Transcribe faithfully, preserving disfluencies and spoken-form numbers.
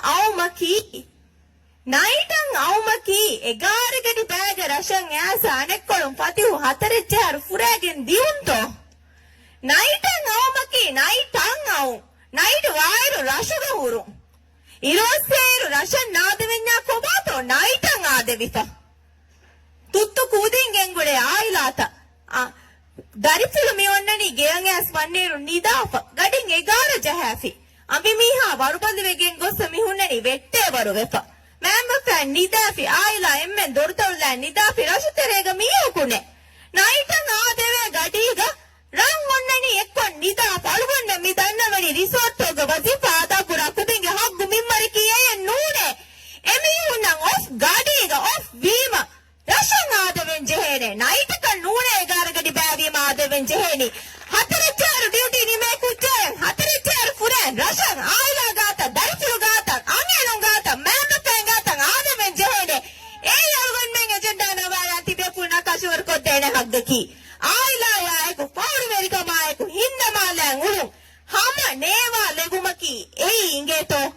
އައުމަކީ، ނައިޓަށް އައުމަކީ އެގާރަ ގަޑި ބައިގަ ރަށަށް އައިސް އަނެއްކޮޅުން ފަތިހު ހަތަރެއް ޖަހާއިރު ފުރައިގެން ދިއުންތޯ؟ ނައިޓަށް އައުމަކީ ނައިޓަށް އައުން. ނައިޓް ވާއިރު ރަށުގަ ހުރުން. އިރުއޮއްސޭއިރު ރަށަށް ނާދެވެންޏާ ކޮބާތޯ ނައިޓަށް އާދެވިފަ؟ ތުއްތު ކުދިން ގެންގުޅޭ އާއިލާތައް. އާ، ދަރިފުޅު މި އޮންނަނީ ގެޔަށް އައިސް ވަންނައިރު ނިދާފަ. ގަޑިން އެގާރަ ޖަހާފި. އަނބިމީހާ ވަރުބަލިވެގެން ގޮއްސަ މި ހުންނަނީ ވެއްޓޭ ވަރުވެފަ. މައިންބަފައިން ނިދާފި، އާއިލާ އެންމެން ދޮރުތަޅުލާ ނިދާފި ރަށުތެރޭގަ މީހަކު ނެތް. ނައިޓަށް އާދެވޭ ގަޑީގަ ރަށް އޮންނަނީ އެއްކޮށް ނިދާ ފަޅުގަންނަ މި ދަންނަވަނީ ރިސޯޓްތަކުގަ ވަޒީފާ އަދާކުރާ ކުދިންގެ ހައްގު މިންވަރަކީ އެއެއް ނޫނޭ. އެމީހުންނަށް އޮފް ގަޑީގަ އޮފް ވީމަ ރަށަށް އާދެވެން ޖެހޭނެ. ނައިޓަކަށް ނޫނޭ އެގާރަ ގަޑި ބައިވީމަ އާދެވެން ޖެހޭނީ. ހަތަރެއް ޖަހާއިރު ޑިއުޓީ ނިމޭ ކުއްޖާއެއް ހަތަރެއް ޖަހާއިރު ފުރައިން ރަށަށް އާއިލާ ގާތަށް ދަރިފުޅު ގާތަށް އަންހެނުން ގާތަށް މައިންބަފައިން ގާތަށް އާދެވެން ޖެހޭނެ. އެއީ އަޅުގަނޑުމެން އެޖެންޑާ ނަވާލާ ތިބޭފުޅުންނާ ކަށަވަރުކޮށްދޭނެ ހައްގަކީ. އާއިލާއާއެކު، ފޯރުވެރިކަމާއެކު ހިންނަމާލައި އުޅުން ހަމަ ނޭވާލެވުމަކީ އެއީ އިނގޭތޯ؟